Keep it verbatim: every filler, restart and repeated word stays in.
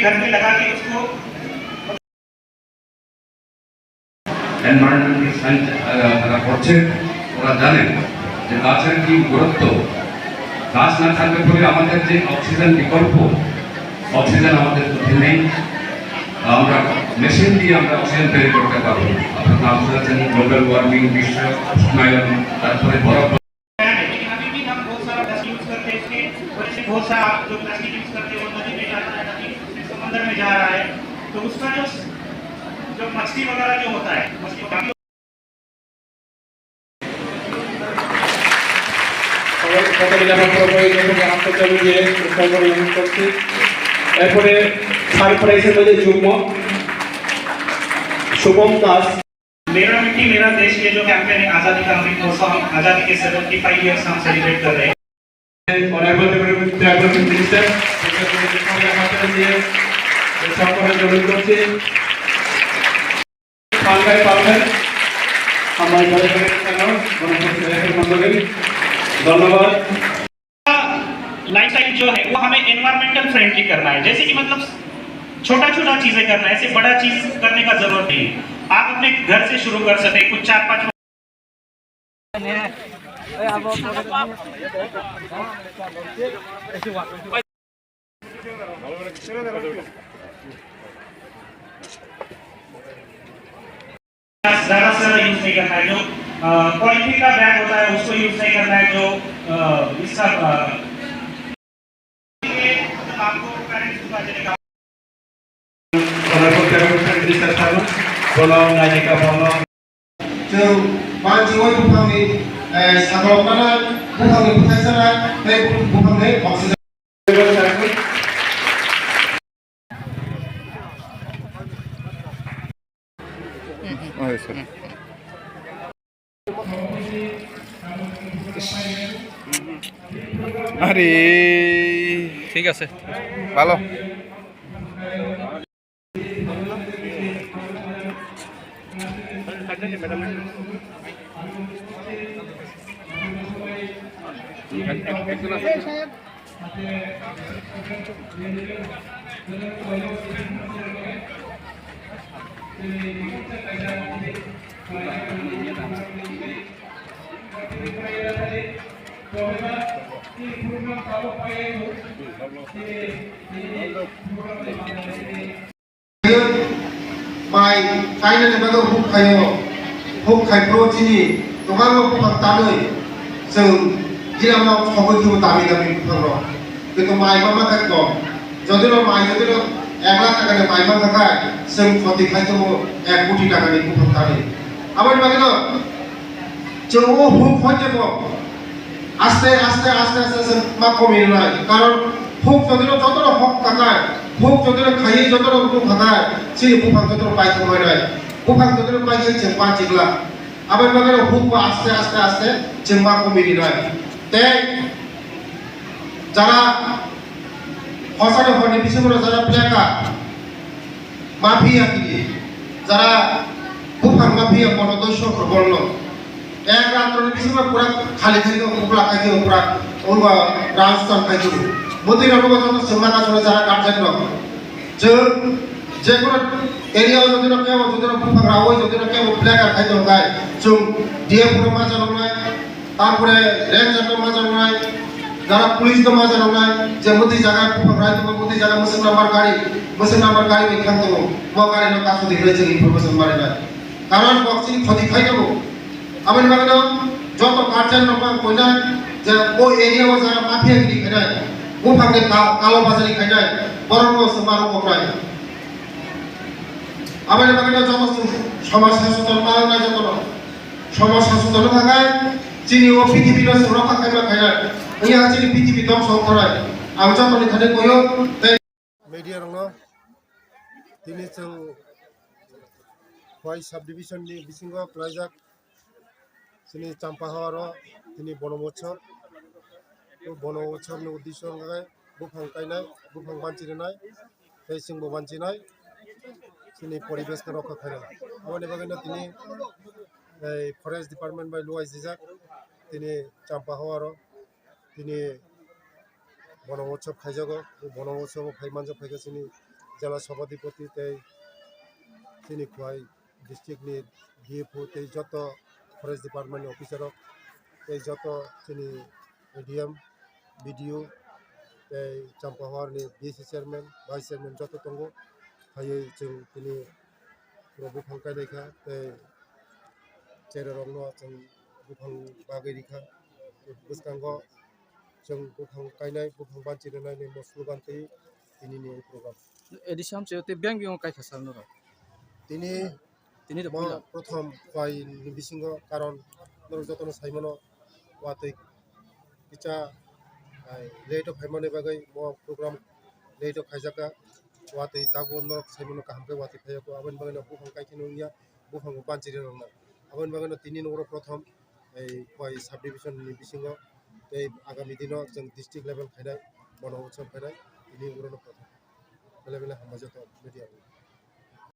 घर में लगा के उसको এনভায়রনমেন্টাল সায়েন্স, আহ, যারা করছে, ওরা জানেন যে গাছের কি গুরুত্ব। গাছ না থাকলে পরে আমাদের যে অক্সিজেন বিকল্প, অক্সিজেন আমাদের মধ্যে নেই। আমরা মেশিন দিয়ে আমরা অক্সিজেন তৈরি করতে পারবো। আপনারা শুনেছেন গ্লোবাল ওয়ার্মিং, বিশ্ব উষ্ণায়ন, তারপরে বরফ। लेकिन अभी भी हम बहुत सारा प्लास्टिक यूज़ करते हैं, उसके वजह से बहुत सारा जो प्लास्टिक यूज़ करते हैं, वो नदी में जाता है, नदी से समंदर में जा रहा है, तो उसका जो, जो मछली वगैरह जो होता है, मछली वगैरह সবাই কত বিনা পত্র প্রয়োজন হবে, হাত তুলে দিয়ে উৎসর্গ গ্রহণ করছি। এরপরে থার্ড প্রাইজ হচ্ছে যুগ্ম শুভম দাস। मेरा मिट्टी मेरा देश, ये जो कैंपेन है आज़ादी का अमृत महोत्सव, हम आज़ादी के सेवेंटी फ़ाइव ईयर्स हम सेलिब्रेट कर रहे हैं। অনারেবল ডেপুটি ট্রাইবাল মিনিস্টার, সবাই হাত তুলে দিয়ে উৎসর্গ গ্রহণ করছি। পালগাই পালগাই, আমার জয়পুরের কেন গণপতি জয়পুর মণ্ডলী, ধন্যবাদ। लाइफस्टाइल जो है वो हमें एनवायरमेंटल फ्रेंडली करना है, जैसे कि मतलब छोटा छोटा चीजें करना है, ऐसे बड़ा चीज करने का जरूरत नहीं है। आप अपने घर से शुरू कर सकते हैं, कुछ चार पांच ज्यादा से ज्यादा यूज़ नहीं करना है। जो पॉलीथीन का बैग होता है उसको यूज़ नहीं करना है। जो इसका जों मानसिङाव buphangनि, eh, sakoloknanai, buphangनि bwthai sanai, tei buphangni oxygen. আরে, ঠিক আছে, ভালো। Mai kainani bagwi huk khaio, huk khai phuru chini kwbangma buphang tanwi chwng gilamno sogwi khibo dami dami buphangrok. Kintu mai ma mankha kok. Jodi no mai, jodi no ek lakh taka ni mai mankha khai, chwng khoti khai tongo ek koti taka ni buphang tanwi. Aboni bagwi no chwng o huk hoi tebo aste aste aste aste aste ma komi nai. Karon huk jodi no joto no hok khakai, huk jodi no khaiwi joto no buphang khakai, chini buphang joto no pai thangwi nai. Buphang joto no pai chwng pai chikla. Aboni bagwi no huk bo aste aste aste chwng ma komi rinai. Tei jara hosani horni bisingo no jara plaka mafia kiri, jara buphang mafia bono dosho kor bolno. Ek ratro ni bisingo pura khali khai do, pura khai do, pura ongo Rajasthan khai do. Modi rok no joto chwng ma kasano jara guardian rok. Chwng jekono area o jodi no kebo jodi no buphang rawi jodi no kebo plaka khai tongo khai chwng D F O no ma janoknai, tarpore ranger no ma janoknai, jara police no ma janoknai, je mwtwi jaga buphang rai tongo, mwtwi jaga mwswk number gari, mwswk number gari bai thang tongo, bo gari no kasu di hinwi chwng information ma rinai. Karon bo chini khoti khai tongo. Aboni bagwino joto guardian rok ang koinai je o area o jara mafia giri khainai, buphang ni ka-, kalo bajari khainai, borok no se ma rok koknai. Aboni bagwino joto chwng somaj sasoton ma wngnai joto no. Somaj sasoton wngkha khe chini o prithibi no chwng rokha khaima khainai. Wngya chini prithibi dongso wngkha nai. Ang joto ni thani koyo tei media rok no tini chwng Khowai subdivision ni bisingo kwlaijak chini Champahao aro tini Bono Motsob. O Bono Motsob ni uddesho wngkha khe buphang kainai, buphang banchi rwnai, tei chwngbo banchinai, chini poribesh no rokha khainai. Aboni bagwi no tini, eh, forest department bai luai sijak tini Champahao aro tini Bono Motsob khaijago. Bono Motsob o phai manjak phaikha chini jela sabhadipati tei chini Khowai district ni D F O tei joto forest department ni officer rok tei joto chini A D M, B D O tei Champahor ni D C chairman, vice chairman joto tongo. Phaiwi chwng tini buphang kainai kha tei chererokno chwng buphang bagwi rikha. Bwskango chwng buphang kainai, buphang banchi rwnai ni mo slogan twi tinini program. A D C hamchwio tei biyang biyang kaikha sal norok. Tini tini de mo puila prothom Khowai ni bisingo, karon norok jotono saimano watwi kisa, ai, late o phaimani bagwi mo program late o khaijaka. Watwi tabuk norok saimano kaham khe watwi phaiya kho, aboni bagwi no buphang kaikhe nungya, buphango banchiri rokna. Aboni bagwi no tini nokro prothom ei Khowai sub division ni bisingo tei agami dino chwng district level khainai, bono utsav khainai, tini orono prothom. Bele bele hambai joto media rok.